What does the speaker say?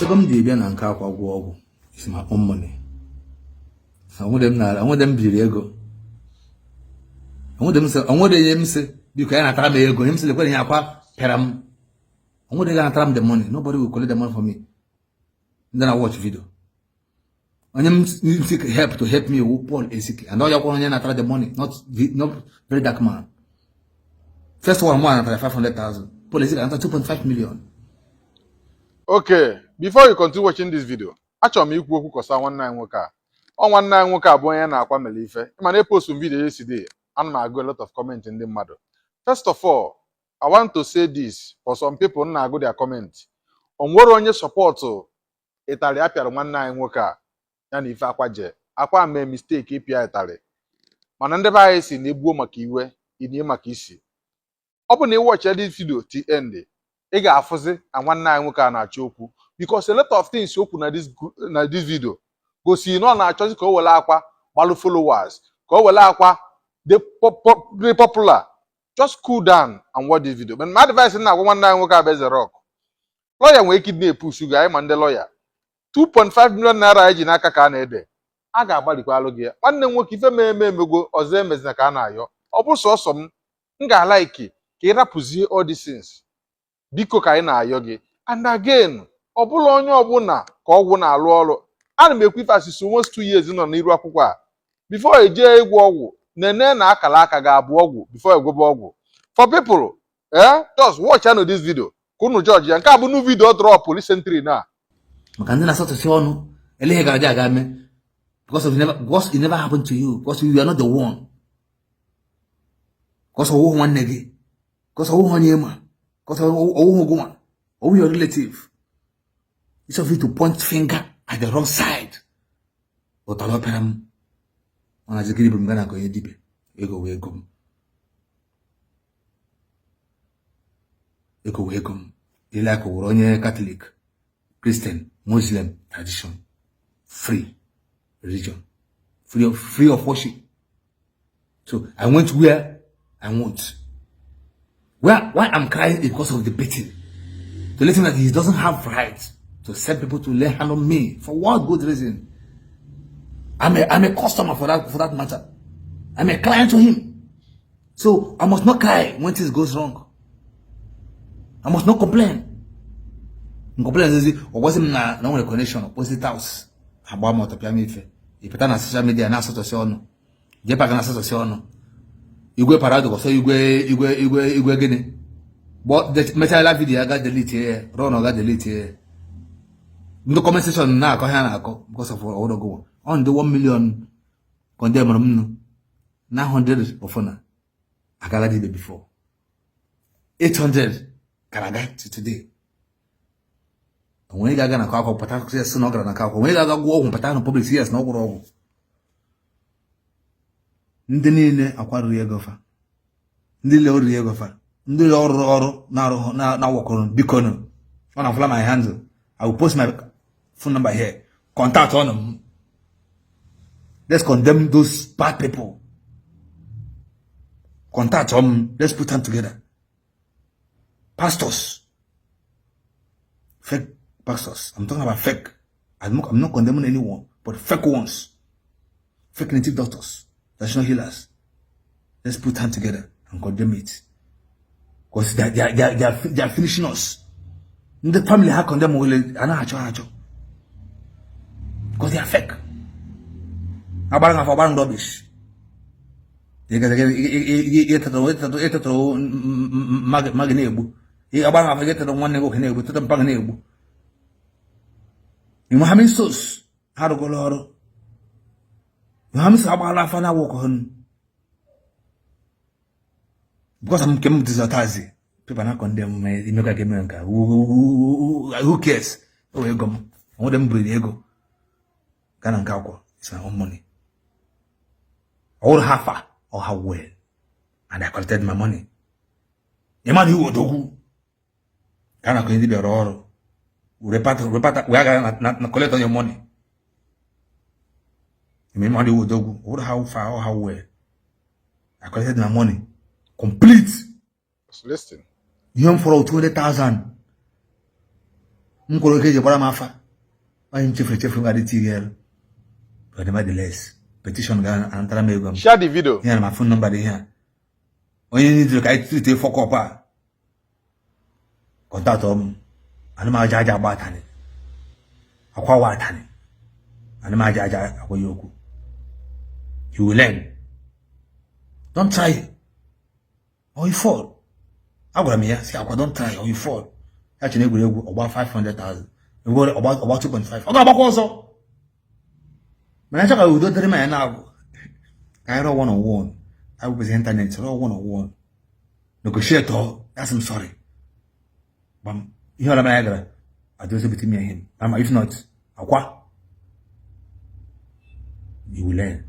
Ego m ji bịa na nke Akwa gwọ ọgwụ is my own money. Onwede m biri ego. Onwede ihe m sị biko ya natara m ego. Ihe m sị lekwe ihe Akwa pịara m. Onwede ga natara m the money. Nobody will collect the money for me. Ndị na watch video. Onye m sị help to help me wu Paul Ezike. And ọ ya kwa onye natara the money, not very dark man. First one mụ natara 500,000. Paul Ezike natara 2.5 million. Okay, before you continue watching this video, achọrọ m ikwu okwu kọsa nwanne anyị nwoke a. Ọ nwanne anyị nwoke a bụ onye na-akwa mere ife. Mana epost m video yesterday, ana m agụ a lot of comment ndị mmadụ. First of all, I want to say this for some people m na-agụ their comment. O nwere onye support ịtarị a pịara nwanne anyị nwoke a ya na ife Akwa je. Akwa mee mistake ịpịa ịtarị. Mana ndị be anyị si na egbuo maka iwe, inie maka isi. Ọ bụ na ị watch this video till end, ị ga-afụzi na nwanne anyị nwoke a na-achọ okwu, because a lot of things okwu na this video gosi na ọ na-achọzi ka o were Akwa gbalụ followers, ka o were Akwa dị popular. Just cool down and watch this video. But my advice na-agwa nwanne anyị nwoke a bụ Eze Rock, lawyer nwere ike ịdị na-epush gị. Anyị ma ndị lawyer 2.5 million naira anyị ji n'aka ka a na-ede a ga-agbalikwa alụ gị ya. Nwanne m nwoke, ife mee eme emego, ọzọ emezina ka a na-ayọ. Ọ bụ sọsọ m ga-alike ka ị rapụzie all these things, biko, ka anyị na-ayọ gị. And again, ọ bụla onye ọbụla ka ọgwụ na-alụ ọrụ. Ana m ekwu ife asịsị almost 2 years nọ n'iru akwụkwọ a. Before eje ịgwọ ọgwụ, nene na akara aka ga-abụ ọgwụ before egwebe ọgwụ for people. Just watch anụ this video ka unu judge ya. Nke a bụ new video drop recently na Maka ndị na-asatọsị ọnụ eleghị gara aga mee because it never happened to you, because you are not the one, because ọwụghị nwanne gị, because ọwụghị onye ịma, because ọwụghị gụnwa, ọwụghị your relative. Instead of you to point finger at the wrong side, ụtara ọpịara m ọ na-azikiri ibu m gaa na nke onye dibịa ego wee ego m, ego wee ego m. Ile aka wụrụ onye Catholic, Christian, Muslim, tradition, free religion, free of worship. So I went where I want. Where why I'm crying is because of the beating, to let him that he doesn't have right to send people to lay hand on me. For what good reason? I'm a customer, for that matter. I'm a client to him. So I must not cry when things goes wrong. I must not complain. Complain ezi ọ gwazi m na nwere connection opposite house agba m ọtọ pịa m ife. Ịpụta na social media na-asatọsị ọnụ, jee na na-asatọsị ọnụ igwe parado ọsọ igwe igwe igwe igwe gịnị mechala video ya ga delete ya, run ga delete ya. Ndị comment section na-akọ ha na-akọ because of ọwụrọgụwa ọ ndị 1 million condemn m nụ 900 ọfụna agala dibia before 800 kara aga to today. Onwe ga-aga na akwa pụta sị na ọ gara na akwa, onwe ga-aga gwọ ọgwụ pụta na public yes na ọ gwụrụ ọgwụ. Ndị niile akwarụrụ ego fa, ndị niile oriri ego fa, ndị niile ọrụ ọrụ na-arụ na-awọkọrọ, biko nụ, ọ na follow my handle. I will post my phone number here. Contact on them. Let's condemn those bad people. Contact them. Let's put them together. Pastors, fake pastors. I'm talking about fake. I'm not condemning anyone, but fake ones, fake native doctors, traditional healers. Let's put hands together and condemn it, because they are finishing us. The family ha condemn wele anaghị achọ ha achọ because they are fake. Agbara afọ agbara rubbish. Ịtetụrụ mma gị na-egbu, agbara afọ gị, tetụrụ nwanne gị nwoke na-egbu, tetụ mpa gị na-egbu. Ịnwe how many souls ha rụgoro ọrụ? How many souls agbara afọ na awụkọ ha? Because I'm nke m dịzọtazi people na condemn m imekwa ka eme nka. Who cares? O ego m onwere m biri ego gaa na nke akwụkwọ. It's my own money. Ọ wụrụ how far or how well, and I collected my money. Ịma na iwe odogwu gaa na konye dibịa rụọ ọrụ were wee aga na collect on your money. Ịma na iwe odogwu. Ọ wụrụ how far or how well, I collected my money complete. Listen. Ihe m fọrọ 200,000. M kwụrụ oge eji gbara m afa. Onye m chefuru echefu m ga-adị tiri elu. But nevertheless, petition ga-anatara m ego m. Share the video. Ihe na ma phone number dị ihe a. Onye nidiri ka anyị treat fuck up a. Contact m. Ana m aja aja agba atani. Akwawa atani. Ana m aja aja agwa ya okwu. You will learn. Don't try or you fall. Agwara m ya si akwa, don't try or you fall. Ya chere egwuregwu ọgba 500,000. Ọgba 2.5. Ọ ga-agbakwa ọzọ. Mana achọ ka udo dịrị m ya na-abụ. Ka anyị rụọ one on one. Abụbụzi internet rụọ one on one. Negotiate ọ. That's I'm sorry. Gbam. Ihe ọla ya gara adozi between me and him. Ama if not, akwa. You will learn.